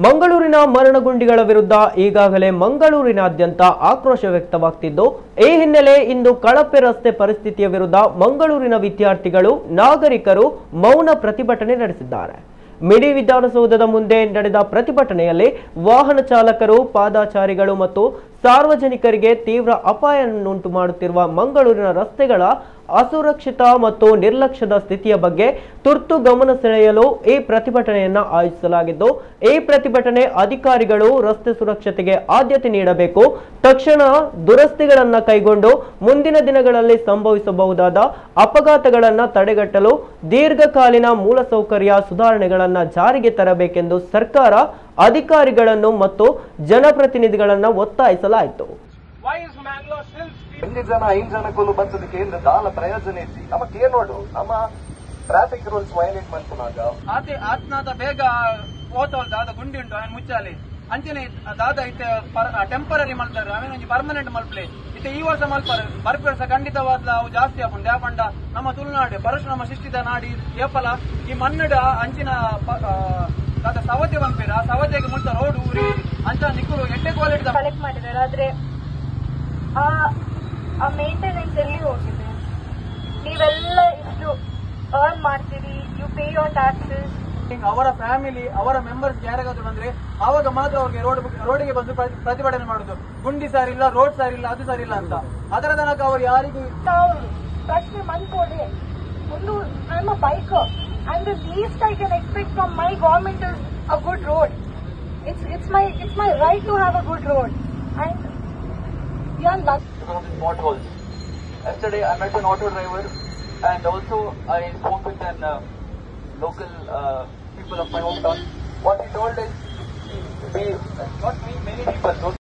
ಮಂಗಳೂರಿನ ಮರಣಗುಂಡಿಗಳ ವಿರುದ್ಧ ಈಗಾಗಲೇ ಮಂಗಳೂರಿನಾದ್ಯಂತ ಆಕ್ರೋಶ ವ್ಯಕ್ತವಾಗ್ತಿದ್ದು, ಈ ಹಿನ್ನೆಲೆ ಇಂದು ಕಳಪೆ ರಸ್ತೆ ಪರಿಸ್ಥಿತಿಯ ವಿರುದ್ಧ ಮಂಗಳೂರಿನ ವಿದ್ಯಾರ್ಥಿಗಳು, ನಾಗರಿಕರು ಮೌನ ಪ್ರತಿಭಟನೆ ನಡೆಸಿದ್ದಾರೆ. ಮಿಡಿ ವಿಧಾನಸೌಧದ ಮುಂದೆ ನಡೆದ ಪ್ರತಿಭಟನೆಯಲ್ಲಿ ವಾಹನ ಚಾಲಕರು, ಪಾದಚಾರಿಗಳು ಮತ್ತು ಸಾರ್ವಜನಿಕರಿಗೆ ತೀವ್ರ ಅಪಾಯವನ್ನುಂಟು ಮಾಡುತ್ತಿರುವ ಮಂಗಳೂರಿನ ರಸ್ತೆಗಳ ಅಸುರಕ್ಷಿತ ಮತ್ತು ನಿರ್ಲಕ್ಷ್ಯದ ಸ್ಥಿತಿಯ ಬಗ್ಗೆ ತುರ್ತು ಗಮನ ಸೆಳೆಯಲು ಈ ಪ್ರತಿಭಟನೆಯನ್ನು ಆಯೋಜಿಸಲಾಗಿದ್ದು, ಈ ಪ್ರತಿಭಟನೆ ಅಧಿಕಾರಿಗಳು ರಸ್ತೆ ಸುರಕ್ಷತೆಗೆ ಆದ್ಯತೆ ನೀಡಬೇಕು, ತಕ್ಷಣ ದುರಸ್ತಿಗಳನ್ನು ಕೈಗೊಂಡು ಮುಂದಿನ ದಿನಗಳಲ್ಲಿ ಸಂಭವಿಸಬಹುದಾದ ಅಪಘಾತಗಳನ್ನು ತಡೆಗಟ್ಟಲು ದೀರ್ಘಕಾಲೀನ ಮೂಲಸೌಕರ್ಯ ಸುಧಾರಣೆಗಳನ್ನು ಜಾರಿಗೆ ತರಬೇಕೆಂದು ಸರ್ಕಾರ ಅಧಿಕಾರಿಗಳನ್ನು ಮತ್ತು ಜನಪ್ರತಿನಿಧಿಗಳನ್ನು ಒತ್ತಾಯಿಸಲಾಯಿತು. ಒಂಜಿ ಜನ ಐದು ಜನಕ್ಕೂ ಬರ್ತದಕ್ಕೆ ಇಂದ ದಾಲ ಪ್ರಯೋಜನ ಇತ್ತು. ನಮ್ಮ ಕೇನೋಡು ನಮ್ಮ ಟ್ರಾಫಿಕ್ ರೂಲ್ಸ್ ವೈಲೇಟ್ ಮಲ್ಪುನಾಗ ಆತೆ ಆತ್ನಾದ ಬೇಗ ಹೋತವಲ್ ದಾದ ಗುಂಡಿ ಉಂಟು ಅವನ್ ಮುಚ್ಚಾಲೆ ಅಂಚನೆ ದಾದ ಇತ್ತೆ ಟೆಂಪರರಿ ಮಲ್ತಾರೆ, ಅವೇನು ಒಂಜಿ ಪರ್ಮನೆಂಟ್ ಮಲ್ಪಲೆ. ಇತ್ತೆ ಈ ವರ್ಷ ಮಲ್ಪಾರೆ, ಬರ್ಪಿ ವರ್ಷ ಖಂಡಿತವಾದ ಅವು ಜಾಸ್ತಿ ಆಪುಂಡು. ಯಾಪಂಡ ನಮ್ಮ ತುಳುನಾಡು ಪರಶುರಾಮ ಸೃಷ್ಟಿದ ನಾಡಿ ಏಪಲ ಈ ಮಣ್ಣಡ ಅಂಚಿನ ದಾದ ಸವತೆ ಬಂಪೇರು, ಆ ಸವತೆಗೆ ಮುಲ್ತ ರೋಡ್ ಊರಿ ಅಂಚ ನಿಕ್ಕುಲು ಎಡ್ಡೆ ಕ್ವಾಲಿಟಿ ಕಲೆಕ್ಟ್ ಮಾಡಿದ್ದಾರೆ. ಆದ್ರೆ ಆ ಮೇಂಟೆನೆನ್ಸ್ ಎಲ್ಲಿ ಹೋಗಿದೆ? ನೀವೆಲ್ಲ ಇಷ್ಟು ಅರ್ನ್ ಮಾಡ್ತೀರಿ, you pay your taxes. ಅವರ ಫ್ಯಾಮಿಲಿ ಅವರ ಮೆಂಬರ್ಸ್ ಯಾರಿಗಾದ್ರೂ ಬಂದ್ರೆ ಆವಾಗ ಮಾತ್ರ ಅವ್ರಿಗೆ ರೋಡಿಗೆ ಬಂದು ಪ್ರತಿಭಟನೆ ಮಾಡುದು. ಗುಂಡಿ ಸರಿ ಇಲ್ಲ, ರೋಡ್ ಸರಿ ಇಲ್ಲ, ಅದು ಸರಿ ಇಲ್ಲ ಅಂತ. ಅದರ ತನಕ ಅವರು ಯಾರಿಗೂ ನಾವು ಪ್ರಶ್ನೆ ಮನ್ಕೊಡಿ. ಒಂದು I am a biker and the least I can expect from my government is a good road. It's my right to have a good road and you are lucky. Because of these potholes. Yesterday I met an auto driver and also I spoke with an local people of my hometown. What he told is, we, not me, many people, those